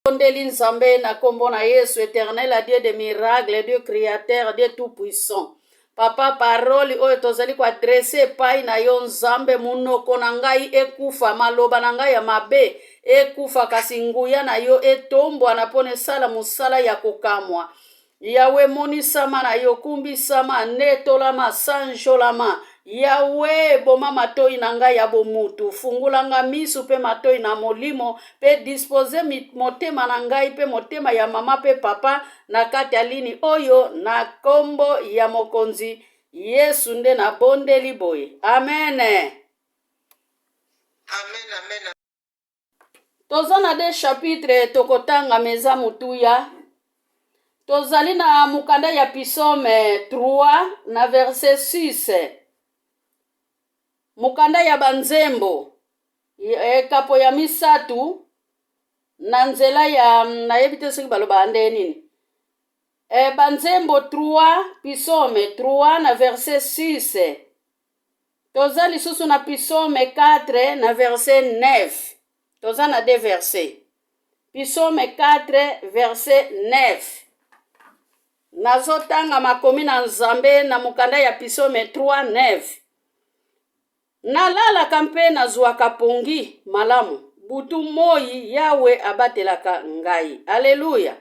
Nabondeli Nzambe na kombo na Yesu, Eternel a Dieu de miracle, Dieu créateur, Dieu tout puissant. Papa, parole oyo tozali koadrese epai na yo Nzambe, monoko na ngai ekufa, maloba na ngai ya mabe ekufa, kasi nguya na yo etombwana mpo na esala mosala ya kokamwa. Yawe, monisama na yo, kumbisama, netolama, sanjolama. Yawe, boma matoi na ngai ya bomutu, fungola nga misu mpe matoi na molimo, mpe dispose motema na ngai mpe motema ya mama mpe papa na kati ya lini oyo, na kombo ya Mokonzi Yesu nde nabondeli boye. Amen. Amen, amen. Toza na de chapitre tokotanga me eza motuya. Tozali na mokanda ya Psaume 3 na verset 6. Mokanda ya banzembo ekapo ya misatu na nzela ya nayebi te soki balobaka ndenge nini. E, banzembo 3 Psaume 3 na verset 6. Toza lisusu na Psaume 4 na verset 9. Toza na deux versets. Psaume 4 verset 9. Nazotanga makomi na Nzambe na mokanda ya Psaume 3 9. Nalalaka mpe nazwaka pongi malamu butu moi, Yawe abatelaka ngai. Aleluya.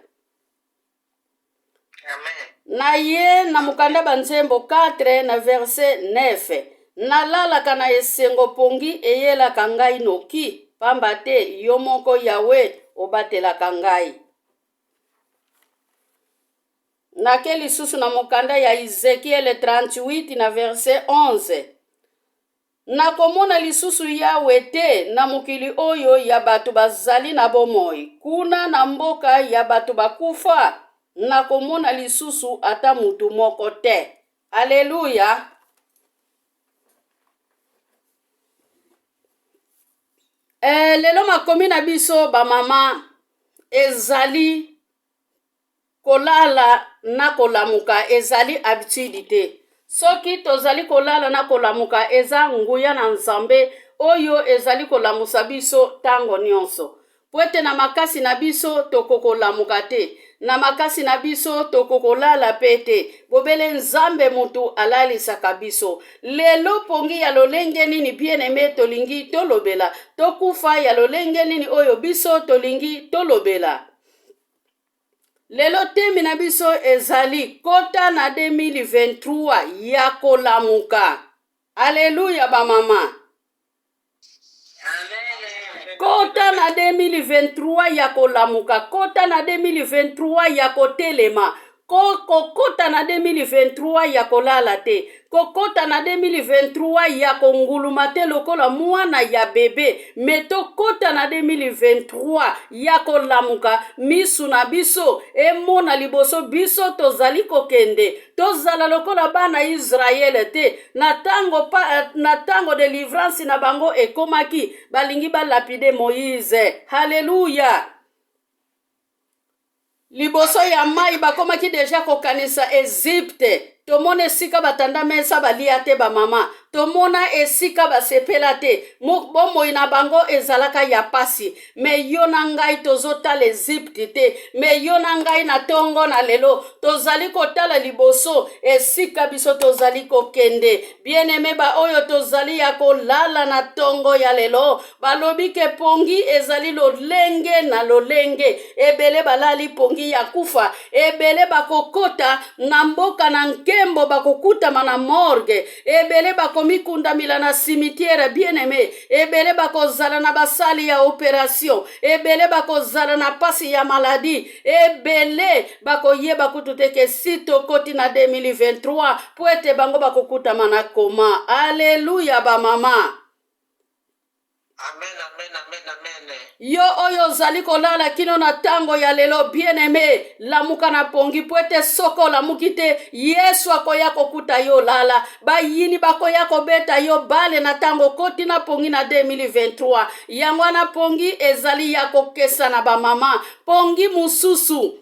Na ye na mokanda banzembo 4 na verset 9 nalalaka na esengo pongi eyelaka ngai noki pamba te yo moko Yawe obatelaka ngai. Nake lisusu na mokanda ya Ezekiele 38 na verset 11 Nakomona lisusu Yawe te na mokili oyo ya bato bazali na bomoi, kuna na mboka ya bato bakufa, nakomona lisusu ata mutu moko te. Aleluya! Eh, lelo makomi na biso bamama ezali Kolala na kolamuka ezali habitude te. Soki tozali kolala na kolamuka eza nguya na Nzambe oyo ezali kolamusa biso tango nionso. Pwete na makasi na biso toko kolamuka te, na makasi na biso toko kolala pe te. Bobele Nzambe mutu alalisaka biso. Lelo pongi ya lolenge nini bien aime tolingi tolobela? Tokufa ya lolenge nini oyo biso tolingi tolobela? Lelo temi na biso ezali kota na 2023 ya kolamuka. Aleluya ba mama. Kota na 2023 ya kolamuka, kota na 2023 ya kotelema, kokota na 2023 ya kolala te, kokota na 2023 ya konguluma te lokola mwana ya bebe, me tokota na 2023 ya kolamuka, misu na biso emona liboso biso tozali kokende, tozala lokola bana Israele te na tango pa, na tango delivrance na bango ekomaki, balingi balapide Moïse. Haleluya! Liboso ya mai bakomaki deja kokanisa Ezipte. Tomona esika batanda mesa balia te bamama, tomona esika basepela te, bomoi na bango ezalaka ya pasi. Me yo na ngai tozotala Ezipte te, me yo na ngai na tongo na lelo tozali kotala liboso esika biso tozali kokende. Bien-aime, baoyo tozali ya kolala na tongo ya lelo, Balobi ke pongi ezali lolenge na lolenge. Ebele balali pongi ya kufa, ebele bakokota na mboka na nkembo, bakokutama na morgue, ebele bakomikundamila na cimetière bien-aime, ebele bakozala na basali ya operation, ebele bakozala na pasi ya maladie, ebele bakoyeba kutu te ke si tokoti na 2023 po ete bango bakokutama na koma. Aleluya ba mama. Amen, amen, amen, amen. Yo oyo ozali kolala kino na tango ya lelo, bien-aime, lamuka na pongi, po ete soko olamuki te, Yesu akoya kokuta yo olala. Bayini bakoya kobeta yo bale na tango okoti na pongi na 2023. Yango wana pongi ezali ya kokesana ba mama. Pongi mosusu.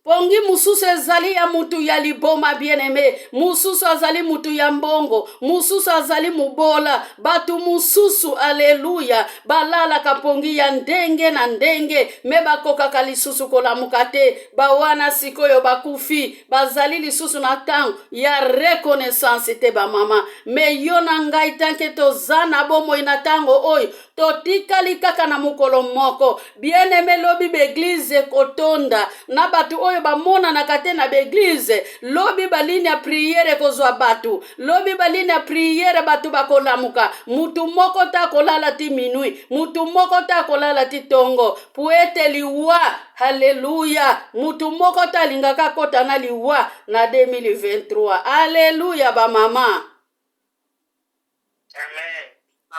Pongi mosusu ezali ya mutu ya liboma, bien-aimé. Mosusu azali mutu ya mbongo, mosusu azali mobola. Bato mosusu, aleluya, balalaka pongi ya ndenge na ndenge, me bakokaka lisusu kolamuka te. Bawana sikoyo bakufi, bazali lisusu na ntango ya reconnaissance te, bamama. Me yo na ngai, tanke toza na bomoi na ntango oyo, totikali kaka na mokolo moko, bien-aimé. Lobi baeglize ekotonda na bato oyo bamonanaka te na baeglize. Lobi baline ya prière ekozwa bato. Lobi baline ya prière, bato bakolamuka. Mutu moko te akolala ti minuit, mutu moko te akolala ti tongo, po ete liwa, halleluya, mutu moko te alingaka akota na liwa na 2023. Alleluya, bamama. Amen.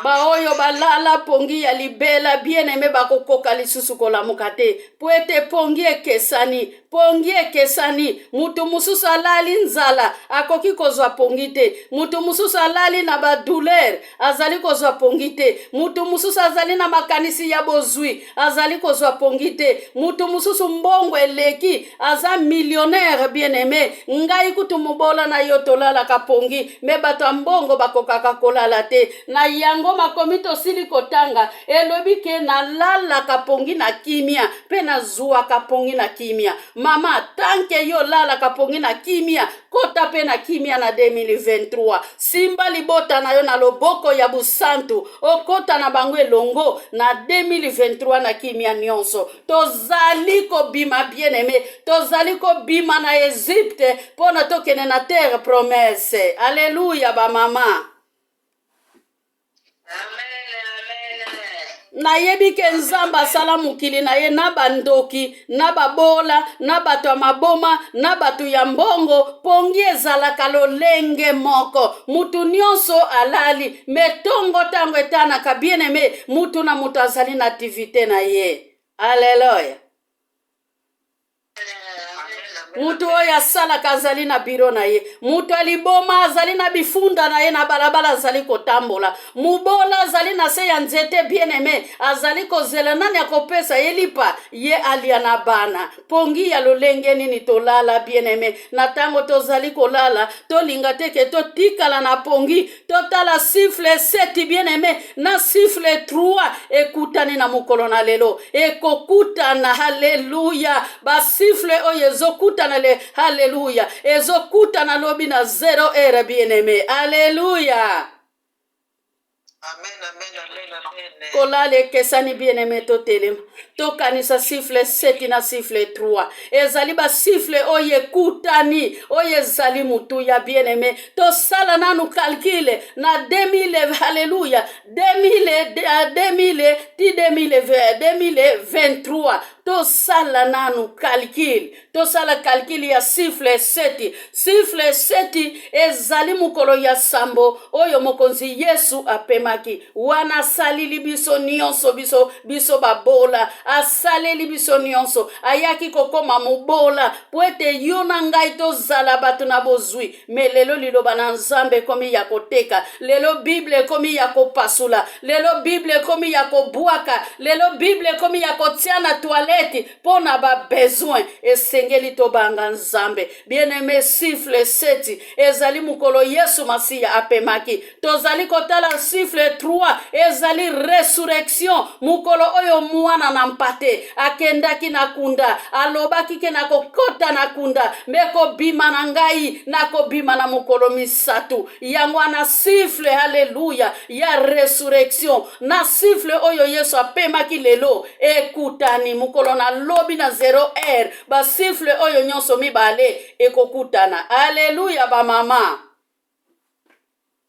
Baoyo balala pongi ya libela, bien-aimé, bakokoka lisusu kolamuka te, po ete pongi ekesani, pongi ekesani. Mutu mosusu alali nzala, akoki kozwa pongi te. Mutu mosusu alali na badouleur, azali kozwa pongi te. Mutu mosusu azali na makanisi ya bozwi, azali kozwa pongi te. Mutu mosusu mbongo eleki, aza millionnaire, bien-aimé. Ngai kutu mobola na yo tolalaka pongi, me bato ya mbongo bakokaka kolala te. Na yango makomi tosili kotanga elobi ke nalalaka pongi na kimia mpe nazwaka pongi na kimia. Mama, tant que yo olalaka pongi na kimia, kota mpe na kimia na 2023. Simba libota na yo na loboko ya busantu, okota na bango elongo na 2023 na kimia nyonso. Tozali kobima, bien-aimé, tozali kobima na Egypte mpo na tokende na terre promesse. Alleluya, bamama. Amen, amen. Nayebi ke Nzambe asala mokili na ye na bandoki, na babola, na bato ya maboma, na bato ya mbongo. Pongi ezalaka lolenge moko, mutu nyonso alali, me ntongo ntango etanaka, bien-aimé, mutu na mutu azali na activité na ye. Alleluya. Mutu oyo asalaka azali na biro na ye, mutu aliboma azali na bifunda na ye na balabala, azali kotambola. Mobola azali na se ya nzete, bien-aimé, azali kozela nani akopesa ye lipa ye alia na bana. Pongi ya lolenge nini tolala, bien-aimé? Na ntango tozali kolala, tolinga te ke totikala na pongi. Totala siffle 7, bien-aimé, na siffle 3 ekutani na mokolo na lelo, ekokutana. Halleluya! Basiffle oyo ezokutana le, halleluya, ezokutana lobi na 0 heure, bien-aimé. Alleluya. Amen, amen, amen, amen. Kolala ekesani, bien-aimé. Totelema, tokanisa siffle 7 na siffle 3, ezali basiffle oyo ekutani, oyo ezali motuya, bien-aimé. Tosala nanu calcul na 2000, halleluya, 2000, 2000 ti 2023. Tosala nanu calcul, tosala calcul ya siffle 7. Siffle 7 ezali mokolo ya sambo oyo mokonzi Yesu apemaki. Wana asalili biso nyonso, biso babola, asaleli biso nyonso. Ayaki kokóma mobola po ete yo na ngai tozala bato na bozwi. Me lelo liloba na Nzambe ekomi ya koteka, lelo Bible ekomi ya kopasula, lelo Bible ekomi ya kobwaka, lelo Bible ekomi ya kotia na toilette mpo na babesoin. Esengeli tobanga Nzambe, bien-aimé. Siffle 7 ezali mokolo Yesu Masiya apemaki. Tozali kotala siffle 3, ezali résurrection, mokolo oyo mwana na mpate akendaki na kunda, alobaki ke nakokɔta na kunda, me kobima na ngai nakobima na mokolo misato. Yango wana siffle, halleluya, ya résurrection na siffle oyo Yesu apemaki lelo ekutani mokolo na lobi na 0 heure. Basiffle oyo nyonso mibale ekokutana. Alleluya, bamama.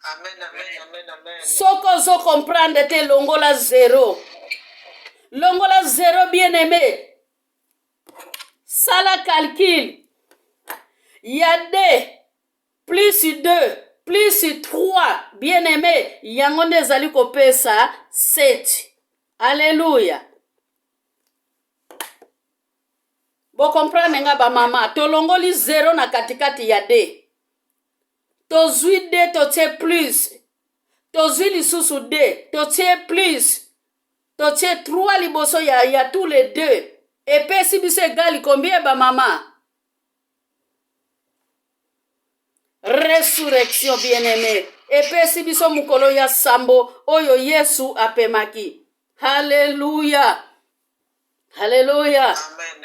Amen, amen, amen, amen. Soki ozocomprendre te, longola zero, longola zero, bien aimé. Sala calcul ya 2 plus 2 plus 3, bien aimé, yango nde ezali kopesa 7. Alleluya. Bocomprendre nga, bamama? Tolongoli 0 na katikati ya 2, tozwi 2, totie plus, tozwi lisusu 2, totie plus, totie 3 liboso ya tous les deux, epesi biso égal combien, bamama? Resurrection, bien-aime, epesi biso mokolo ya sambo oyo Yesu apemaki. Haleluya! Haleluya!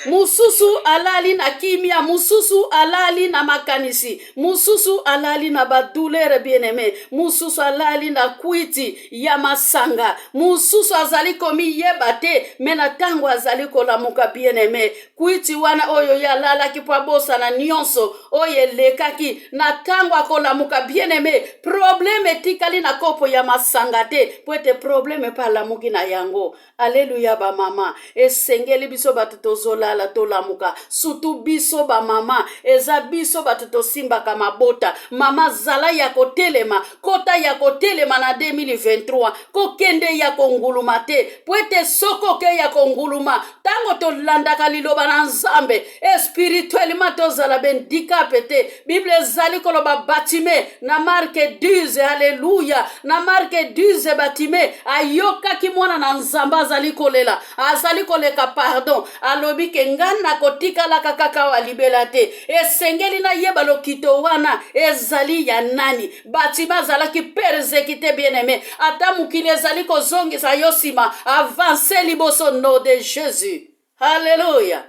Mosusu alali na kimia, mosusu alali na makanisi, mosusu alali na badouleur, bien-aime, mosusu alali na kwiti ya masanga, mosusu azali komiyeba te, me na ntango azali kolamuka, bien-aime, kwiti wana oyo ye alalaki mpo abosana nyonso oyo elekaki, na ntango akolamuka, bien-aime, probleme etikali na kopo ya masanga te, mpo ete probleme mpe alamuki na yango. Aleluya bamama, esengeli biso bato tozolala tolamuka, sutu biso bamama, eza biso bato tosimbaka mabota. Mama, zala ya kotelema, kota ya kotelema na 2023, kokende ya konguluma te, po ete soki oke ya konguluma, ntango tolandaka liloba na Nzambe espirituellement, tozala bendikape te. Bible ezali koloba Batime na Marke 10, aleluya, na Marke 10, Batime ayokaki mwana na Nzambe azali kolela, azali koleka pardon, alobi ke ngai nakotikalaka kaka awa libela te, esengeli nayeba lokito wana ezali ya nani. Batime azalaki persekite, bien aime, ata mokili ezali kozongisa yo nsima, avance liboso no de Jésus. Halleluya,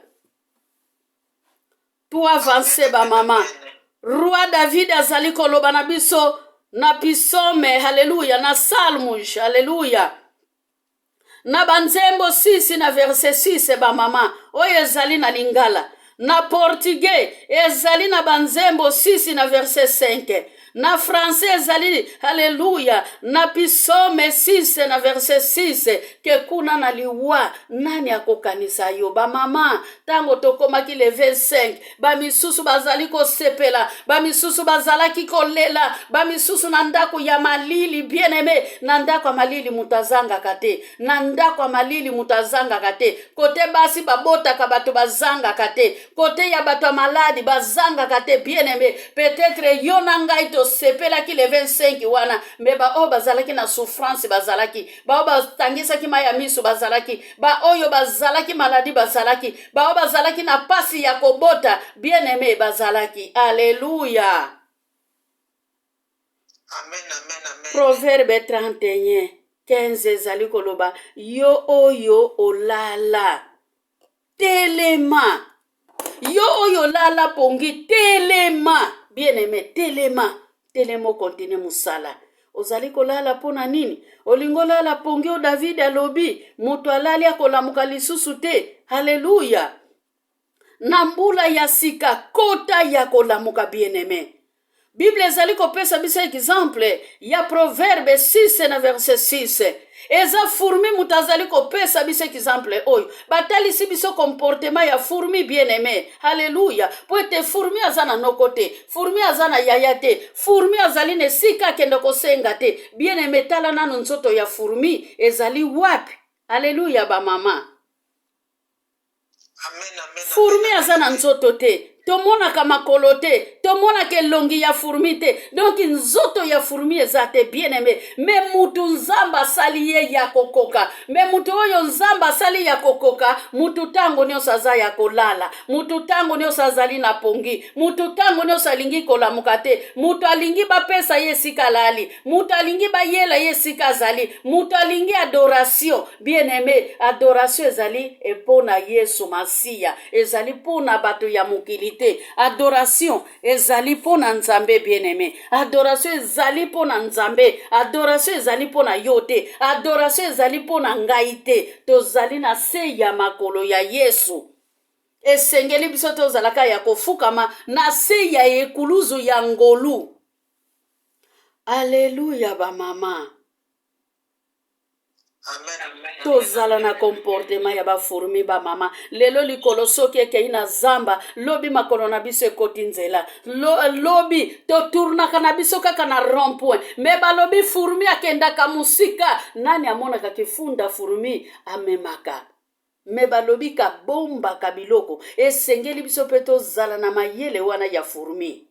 to avance bamama. Roi David azali koloba na biso na Pisome, haleluya, na Salmuj, haleluya, na banzembo 6 na verse 6, bamama, oyo ezali na lingala. Na portugais ezali na banzembo 6 na verse 5. Na français ezali, haleluya, na Pisome 6 na verse 6, ke kuna na liwa nani akokanisa yo? Bamama, ntango tokomaki le 25, bamisusu bazali kosepela, bamisusu bazalaki kolela, bamisusu na ndako ya malili. Bien aime, na ndako ya malili moto azangaka te, na ndako ya malili moto azangaka te. Kote basi babotaka, bato bazangaka te. Kote ya bato ya maladi bazangaka te. Bien aime, peut-être yo na ngai tosepelaki le 25 wana, me baoyo bazalaki na souffrance bazalaki, baoyo batangisaki mai ya miso bazalaki, baoyo bazalaki maladi bazalaki, baoyo bazalaki na pasi ya kobota, bien aime, bazalaki. Aleluya. Amen, amen, amen. Proverbe 31 15 ezali koloba: yo oyo olala, telema. Yo oyo olala pongi, telema. Bien aime, telema, telema, okontinue mosala. Ozali kolala mpo na nini? Olingi olala pongi oyo David alobi moto alali akolamuka lisusu te. Haleluya. Na mbula ya sika, kota ya kolamuka, bien aime. Bible ezali kopesa biso exemple ya Proverbe 6 na verset 6. Eza fourmi moto azali kopesa biso exemple oyo. Batalisi biso comportement ya fourmi, bien aime, haleluya, po ete fourmi aza na noko te, fourmi aza na yaya te, fourmi azali na esika akende kosenga te. Bien aime, tala nano nzoto ya fourmi ezali wapi? Haleluya bamama. Amen, amen. Fourmi aza na nzoto te, tomonaka makolo te, tomonaka elongi ya fourmi te, donc nzoto ya fourmi eza te, bien aime. Me mutu Nzambe asali ye ya kokoka, me mutu oyo Nzambe asali ya kokoka, mutu ntango nyonso aza ya kolala, mutu ntango nyonso azali na pongi, mutu ntango nyonso alingi kolamuka te, mutu alingi bapesa ye esika alali, mutu alingi bayela ye esika azali, mutu alingi adoration. Bien aime, adoration ezali mpo na Yesu Masiya, ezali mpo na bato ya mokili te. Adoration ezali mpo na Nzambe. Bien aime, adoration ezali mpo na Nzambe. Adoration ezali mpo na yo te, adoration ezali mpo na ngai te. Tozali na se ya makolo ya Yesu. Esengeli biso tozalaka ya kofukama na se ya ekuluzu ya ngolu. Aleluya bamama. Tozala na comportement ya bafourmi, bamama. Lelo likolo soki ekei na zamba, lobi makolo na biso ekoti nzela. Lobi totournaka na biso kaka na rond point. Me balobi fourmi akendaka mosika. Nani amonaka kifunda fourmi amemaka? Me balobi kabombaka biloko. Esengeli biso mpe tozala na mayele wana ya fourmi.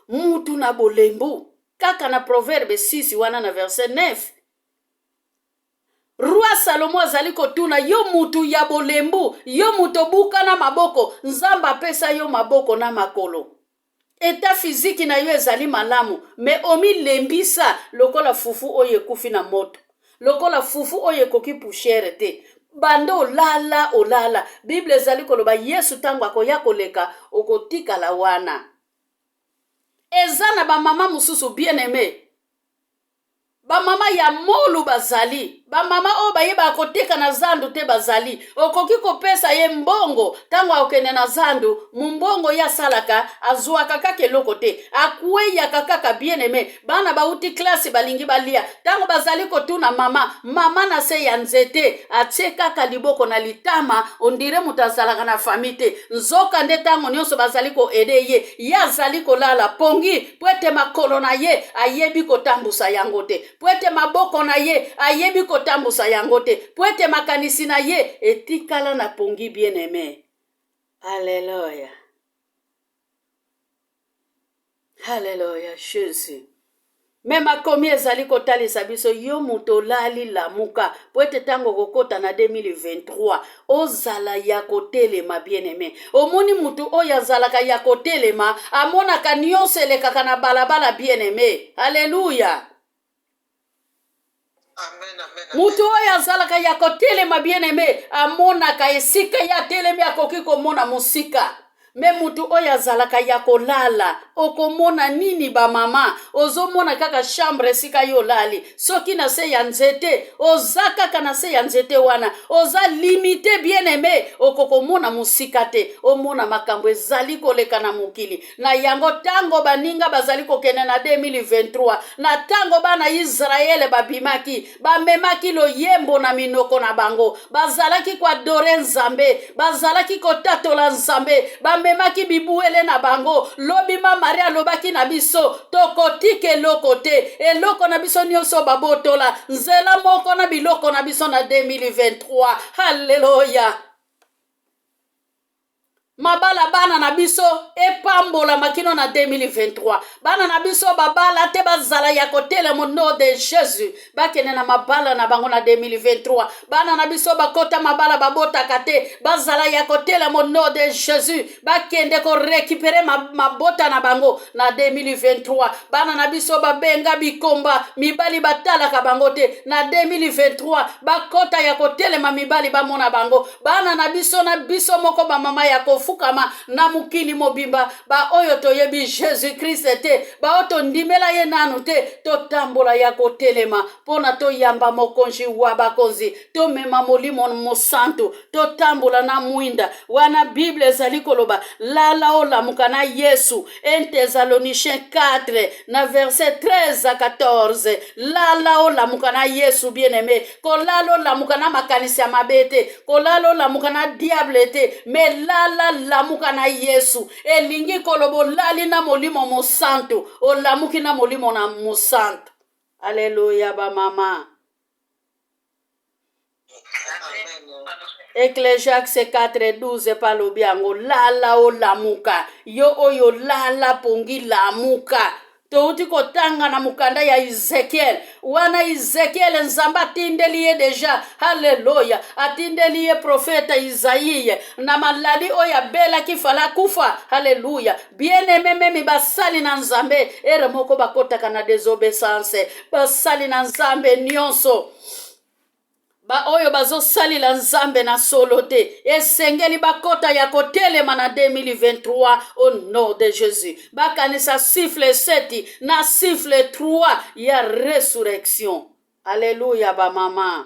Mutu na bolembu, kaka na Proverbe 6 wana na verset 9. Roi Salomo azali kotuna yo mutu ya bolembu, yo mutu obukana maboko, Nzambe apesa yo maboko na makolo. Etat physique na yo ezali malamu, mais omilembisa lokola fufu oyo ekufi na moto, lokola fufu oyo ekoki poussière te. Banda olala olala, Bible ezali koloba Yesu ntango akoya koleka okotikala wana. Eza na ba mama mosusu bien aime Ba mama ya molu bazali, ba mama oyo bayebaka koteka na zandu te bazali. Okoki kopesa ye mbongo ntango akokende na zandu, mombongo ye asalaka azwaka kaka eloko te, akweyaka kaka. Bien aime, bana bauti klase balingi balia, ntango bazali kotuna mama, mama na se ya nzete atie kaka liboko na litama, ondire moto azalaka na fami te. Nzoka nde ntango nyonso bazali koede ye, ye azali kolala pongi mpo ete makolo na ye ayebi kotambusa yango te, mpo ete maboko na ye ayebi kotambusa yango te, mpo ete makanisi na ye etikala na pongi. Bien aime, aleluya, aleluya, Jesus. Me makomi ezali kotalisa biso yo moto olali lamuka, mpo ete ntango okokota na 2023 ozala ya kotelema. Bien aime, omoni motu oyo azalaka ya kotelema amonaka nyonso elekaka na balabala. Bien aime, aleluya. Motu oyo azalaka ya kotelema, bien aime, amonaka esika ye atelemi, akoki komona mosika. Me mutu oyo azalaka ya kolala, okomona nini? Bamama, ozomona kaka chambre esika yo olali, soki na se ya nzete, oza kaka na se ya nzete wana, oza limite. Bien aime, okokomona mosika te, omona makambo ezali koleka na mokili. Na yango, ntango baninga bazali kokende na 2023, na ntango bana Israele babimaki, bamemaki loyembo na minoko na bango, bazalaki koadore Nzambe, bazalaki kotatola Nzambe, bamemaki bibuele na bango. Lobi ma Maria alobaki na biso, tokotika eloko te, eloko na biso nyonso babotola nzela moko na biloko na biso na 2023. Haleluya! Mabala bana na biso epambolama kino na 2023. Bana na biso babala te, bazala ya kotelema nom de Jésus, bakende na mabala na bango na 2023. Bana na biso bakota mabala babotaka te, bazala ya kotelema nom de Jésus, bakende korécupérer mabota na bango na 2023. Bana na biso babenga bikomba, mibali batalaka bango te, na 2023 bakota ya kotelema, mibali bamona bango. Bana na biso na biso moko bamama ya kofukama na mokili mobimba, baoyo toyebi Jésus Krist te, baoyo tondimela ye nanu te, totambola ya kotelema mpo na toyamba mokonzi wa bakonzi, tomema Molimo Mosantu, totambola na mwinda wana. Bible ezali koloba, lala olamuka na Yesu. 1 Thessaloniciens 4 na verset 13 à 14. Lala olamuka na Yesu. Bien aimé, kolala olamuka na makanisi ya mabe te, kolala olamuka na diable te, me lala lamuka na Yesu. Elingi koloba olali na Molimo Mosantu, olamuki na Molimo na Mosantu. Aleluya, bamama. Ecclésiaste 4:12 palobi yango, lala olamuka. Yo oyo lala pongi, lamuka. Touti kotanga na mokanda ya Ezekiel wana. Ezekiel, Nzambe atindeli ye déjà, halleluya, atindeli ye profeta Isaïe na maladi oyo abelaki, fala akufa. Halleluya. Bien aimé, même basali na Nzambe ere moko bakotaka na désobéissance. Basali na Nzambe nyonso, baoyo bazosalela Nzambe na solo te, esengeli bakota ya kotelema na 2023 au nom de Jésus. Bakanisa siffle 7 na siffle 3 ya résurrection. Alleluya, bamama.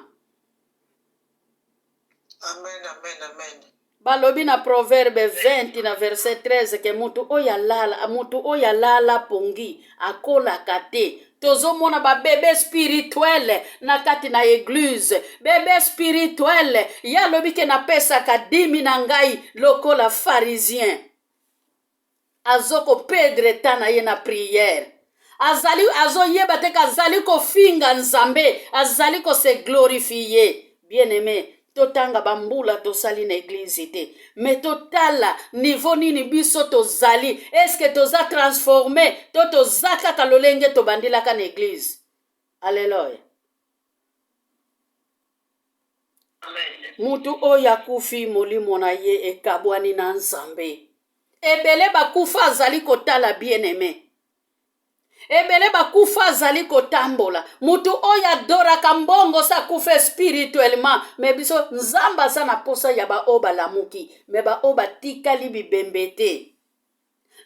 Amen, amen, amen. Balobi na Proverbe 20 na verset 13 ke mutu oyo alala, mutu oyo alala pongi akolaka te. Tozomona babébé spirituel na kati na église. Bébé spirituel, ye alobi ke napesaka dîme na ngai lokola pharisien. Azokoperdre temps na ye na prière, azali azoyeba te kazali kofinga Nzambe, azali kose glorifier. Bien aimé, totanga bambula tosali na église te, me totala niveau nini biso tozali. Eske toza transformé to toza kaka lolenge tobandilaka na église? Alleluya. Mutu oyo akufi molimo na ye ekabwani na Nzambe. Ebele bakufa azali kotala bien aime. Ebele bakufa azali kotambola. Mutu oyo adoraka mbongo sa akufa spirituellement, mais biso Nzambe aza na posa ya ba oyo balamuki, mais ba oyo batikali bibembe te.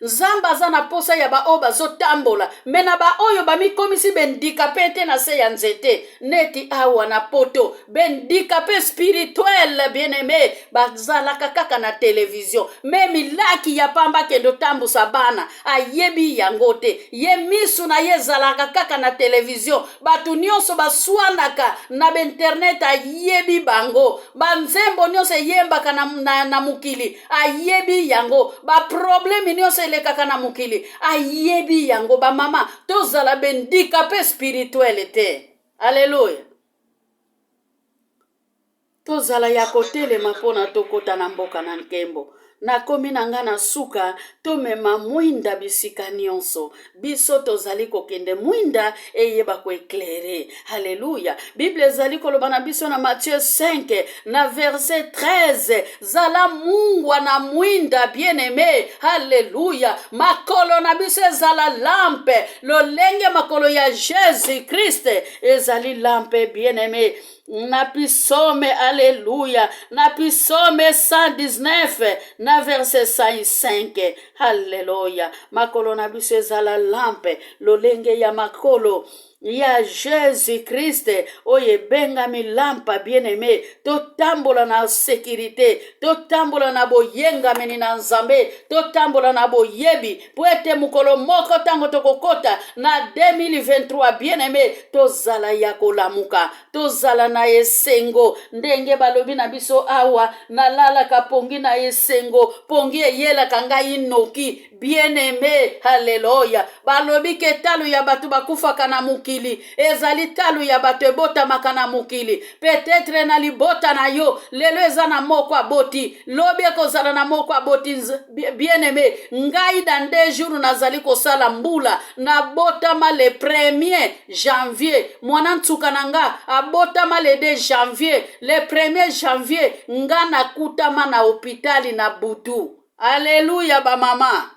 Nzambe aza na posa ya baoyo bazotambola me na baoyo bamikomisi bendikape te na se ya nzete neti awa na poto bendikape spirituel bien aime bazalaka kaka na televizio me milaki ya pamba kende otambusa bana ayebi yango te ye misu na ye ezalaka kaka na televizio bato nyonso baswanaka na bainternet ayebi bango banzembo nyonso eyembaka na, na, na mokili ayebi yango baprobleme nyonso elekaka na mokili ayebi yango bamama tozala bendikape spirituele te aleluya Tozala ya kotelema mpo na tokota na mboka na nkembo. Nakomi na nga na suka, tomema mwinda bisika nyonso. Biso tozali kokende mwinda eyeba koeklere. Haleluya! Biblia ezali koloba na biso na Matthieu 5 na verset 13, zala mungwa na mwinda bien-aime. Haleluya! Makolo na biso ezala lampe, lolenge makolo ya Jesus Christ ezali lampe bien-aime. Na pisome aleluya na pisome 119 na verse 105 aleluya makolo na biso ezala lampe lolenge ya makolo ya jésus krist oyo ebengami lampa bien-aime totambola na sekirite totambola na boyengameni na nzambe totambola na boyebi mpo ete mokolo moko ntango tokokota na 2023 bien aime tozala ya kolamuka tozala na esengo ndenge balobi na biso awa nalalaka pongi na esengo pongi eyelaka ngai noki bien aime haleluya balobi ke talo ya bato bakufaka na mokili ezali talo ya bato ebotamaka na mokili petetre na libota na yo lelo eza na moko aboti lobi ekozala na moko aboti bien aime ngai dans deux jours nazali kosala mbula nabotama le premier janvier mwana nsuka na nga abotama le 2 janvier le premier janvier nga nakutama na hopitali na butu aleluya bamama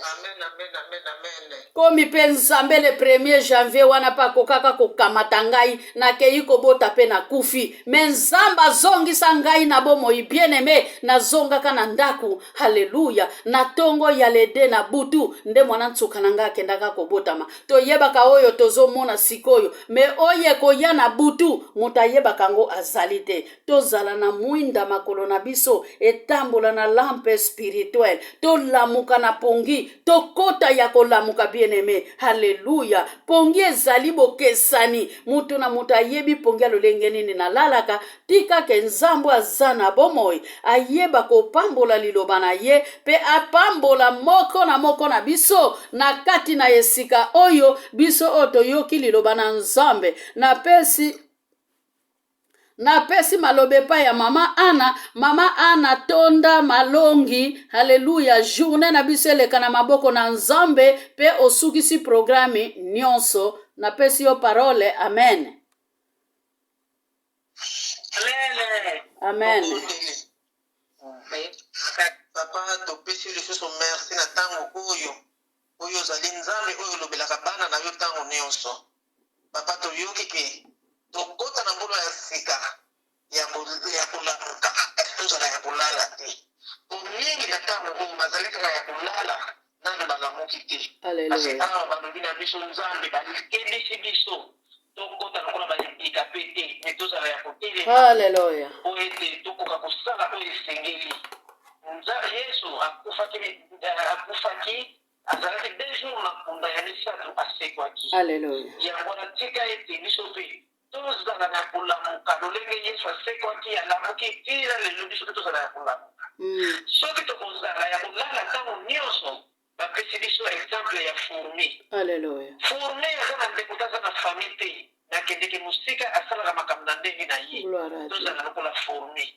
Amen, amen, amen, amen. Komi mpe Nzambe le premier janvier wana mpe akokaka kokamata ngai nakei kobota mpe nakufi me Nzambe azongisa ngai na bomoi bien aime nazongaka na ndako haleluya na tongo ya lede na butu nde mwana nsuka na ngai akendaka kobotama toyebaka oyo tozomona sikoyo me oyo ekoya na butu moto ayebaka yango azali te Tozala na mwinda makolo na biso etambola na lampe spirituelle. Tolamuka na pongi, tokota ya kolamuka bien-aime. Haleluya! Pongi ezali bokesani. Moto na moto ayebi pongi ya lolenge nini nalalaka. Tika ke Nzambe aza na bomoi ayeba kopambola liloba na ye pe apambola moko na moko na biso na kati na esika oyo biso oyo toyoki liloba na Nzambe. Napesi Napesi maloba epai ya mama Ana. Mama Ana, tonda malongi. Haleluya! Journée na biso eleka na maboko na Nzambe pe osukisi programme nyonso. Napesi yo parole. Amen. Amen. Amen. Papa, topesi lisusu merci na ntango oyo oyo ozali Nzambe oyo olobelaka bana na yo ntango nyonso. Papa toyoki ke tokota na mbula ya sika ya kolamuka kasi tozala ya kolala te po mingi na tango oyo bazali kaka ya kolala nanu balamuki te parce Alleluia. awa balobi na biso Nzambe bakebisi biso tokota lokola ba handicapes te mais tozala ya kotelema Alleluia. po ete tokoka kosala oyo esengeli. Nza Yesu akufaki akufaki Azalaki deux jours na kunda, ya misatu asekwaki. Alleluia. Yango wana tika ete biso mpe tozala na kolamuka lolenge Yesu asekwaki, alamuki tii na lelo, biso mpe tozala ya kolamuka. Soki tokozala ya kolala ntango nionso, bapesi biso exemple ya fourmi. Alleluia. Fourmi aza na ndeko te, aza na famille te, mais akendeke mosika, asalaka makambo na ndenge na ye. Gloire à Dieu. Tozala lokola fourmi.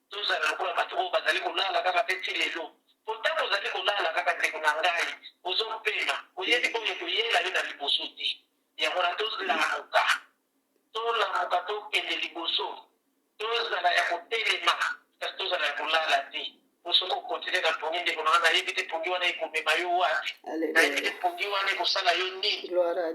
Tozala lokola bato oyo bazali kolala kaka te tii lelo. Mpo ntango ozali kolala kaka, ndeko na ngai, ozopema, oyebi oyo ekoyela yo na liboso te. Yango wana, tolamuka. Tolamuka, tokende liboso, tozala ya kotelema, kasi tozala ya kolala te. Po soki okontinue na pongi, ndeko na nga, nayebi te pongi wana ekomema yo wapi, nayebi te pongi wana ekosala yo nini.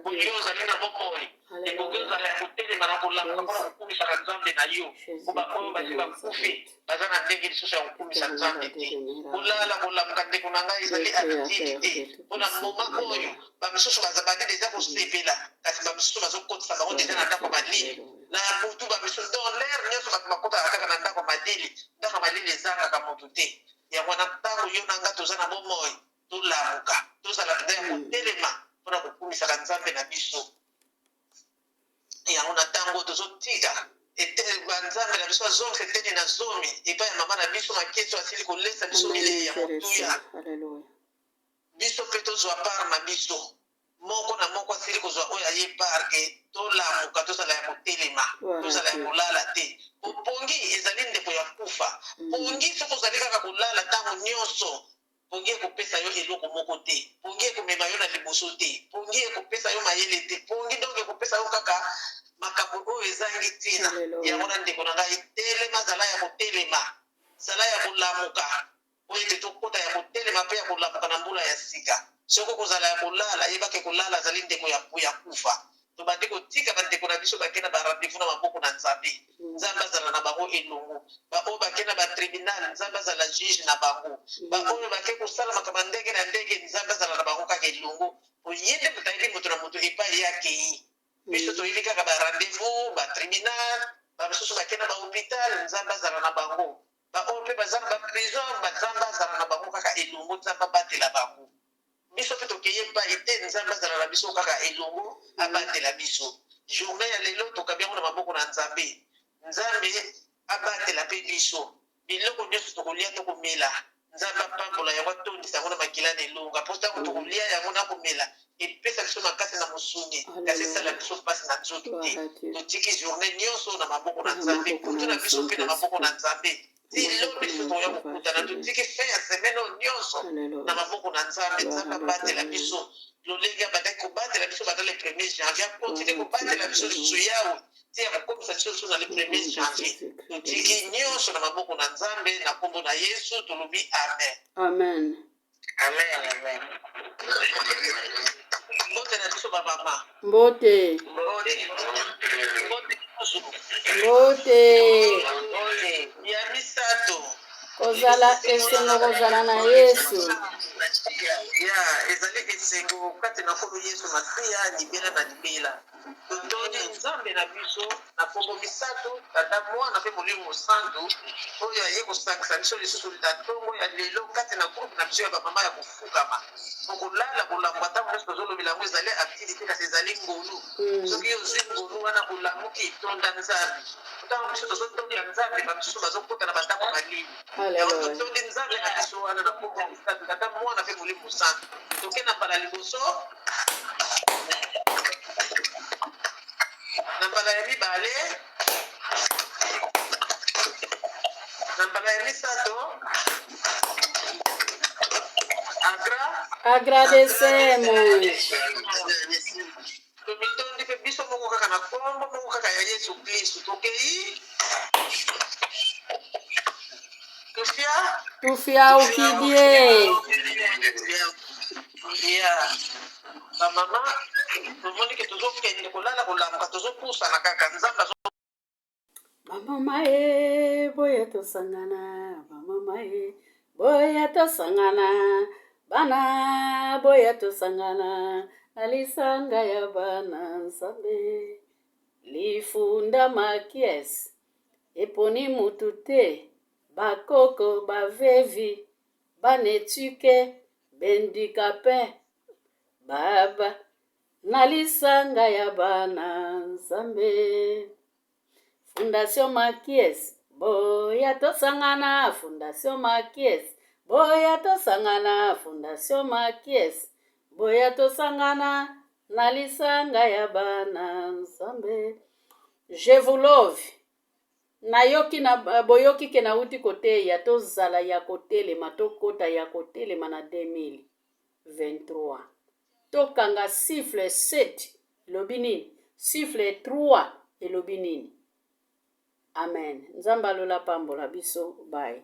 Po yo ozali na bomoi, ekoki ozala ya kotelema na kolamuka mpona kokumisaka Nzambe na yo. Po baoyo basi bakufi baza na ndenge lisusu ya kokumisa Nzambe te. Kolala kolamuka, ndeko na ngai, ezali habitude te. Po na moment oyo bamisusu bazabandi deja kosepela, kasi bamisusu bazokotisa bango deja na ndako ya malili na butu. Bamisusu, donc l'heure nyonso bato bakotaka kaka na ndako ya malili. Ndako ya malili ezangaka motu te. Yango wana, ntango yo na nga toza na bomoi, tolamuka, tozala mpenza ya kotelema mpona kokumisaka Nzambe na biso. Yango na ntango tozotika Nzambe na biso azongisa eteni na zomi epai ya mama na biso Makeso, asili kolesa biso bilei ya motuya, biso mpe tozwa part na biso. Moko na moko asili kozwa oyo aye part ke tolamuka, tozala ya kotelema, tozala ya kolala te. Po pongi ezali ndeko ya kufa. Pongi, soki ozali kaka kolala ntango nyonso, pongi ekopesa yo eloko moko te, pongi ekomema yo na liboso te, pongi ekopesa yo mayele te, pongi donc ekopesa yo kaka makambo oyo ezangi ntina. Yango na ndeko na ngai, telema, zala ya kotelema, zala ya kolamuka, po ete tokota ya kotelema mpe ya kolamuka na mbula ya sika. Soki okozala ya kolala, yebake kolala azali ndeko ya kufa. Tobandi kotika bandeko na biso bake na barendez-vous na maboko na Nzambe. Nzambe azala na bango elongo. Baoyo bake na batribunal, Nzambe azala juge na bango. Baoyo bake kosala makambo ya ndenge na ndenge, Nzambe azala na bango kaka elongo, po ye nde moto ayebi moto na moto epai ye akei. Biso toyebi kaka barendez-vous, batribunal, bamisusu bake na bahôpital, Nzambe azala na bango. Baoyo mpe baza na baprison, Nzambe azala na bango kaka elongo, Nzambe abatela bango. Biso mpe tokeye epai te, Nzambe azala na biso kaka elongo, abatela biso. Journée ya lelo, tokabi yango na maboko na Nzambe. Nzambe abatela mpe biso. Biloko nyonso tokolia, tokomela, Nzambe apambola yango, atondisa yango na makila na elonga, mpo ntango tokolia yango na komela, epesa biso makasi na mosuni, kasi esala biso mpasi na nzoto te. Totiki journée nyonso na maboko na Nzambe, butu na biso mpe na maboko na Nzambe, ti lobi lisusu tokoya kokutana. Totiki fin ya semaine oyo nyonso na maboko na Nzambe. Nzambe abatela biso lolenge abandaki kobatela biso banda le 1er janvier, akontinue kobatela biso lisusu yawe ti ya kokomisa biso lisusu na le 1er janvier. Totiki nyonso na maboko na Nzambe, na nkombo na Yesu tolobi amen. Amen. Amen, amen. Mbote na biso bamama. Mbote. Mbote, mbote. Mbote. Ya misato. Kozala esengo kozala na Yesu. Ya ezali esengo kati na Nkolo Yesu Masiya libela na libela. Totondi Nzambe na biso na nkombo misato, Tata, Mwana mpe Molimo Mosantu, oyo aye kosangisa biso lisusu na ntongo ya lelo kati na groupe na biso ya bamama ya kofukama. Po kolala kolamuka ntango nyonso tozolobela yango ezali activité, kasi ezali ngolu. Soki yo ozwi ngolu wana, olamuki, tonda Nzambe. Ntango biso tozotonda Nzambe, bamisusu bazokota na bandako malili. Yango totondi Nzambe na biso wana na nkombo misato, Tata, Mwana mpe Molimo Mosantu. Toke na mbala liboso, na mbala ya mibale, na mbala ya misato. Agra Agradecemos. Tomitondi mpe biso moko kaka na nkombo moko kaka ya Yesu Kristu. Tokei tufia. Tufia ukidie. Ya bamama, tomoni ke tozokende kolala kolamuka, tozopusana kaka Nzambe azo Bamama e, boya tosangana. Bamama e, boya tosangana. Bana, boya tosangana na lisanga ya bana Nzambe. Lifunda Makies eponi mutu te, bakoko, bavevi, banetuke, bendikape, baba na lisanga ya bana Nzambe. Fondation Makies, boya tosangana. Fondation Makies, boya tosangana. Fondation Makies, boya tosangana na lisanga ya bana Nzambe. Je vous love. Nayoki na boyoki ke nauti koteya tozala ya kotelema, tokota ya kotelema na 2023. Tokanga chiffre 7 elobi nini? Chiffre 3. Elobi nini? Amen. Nzambe alola pambola biso. Bye.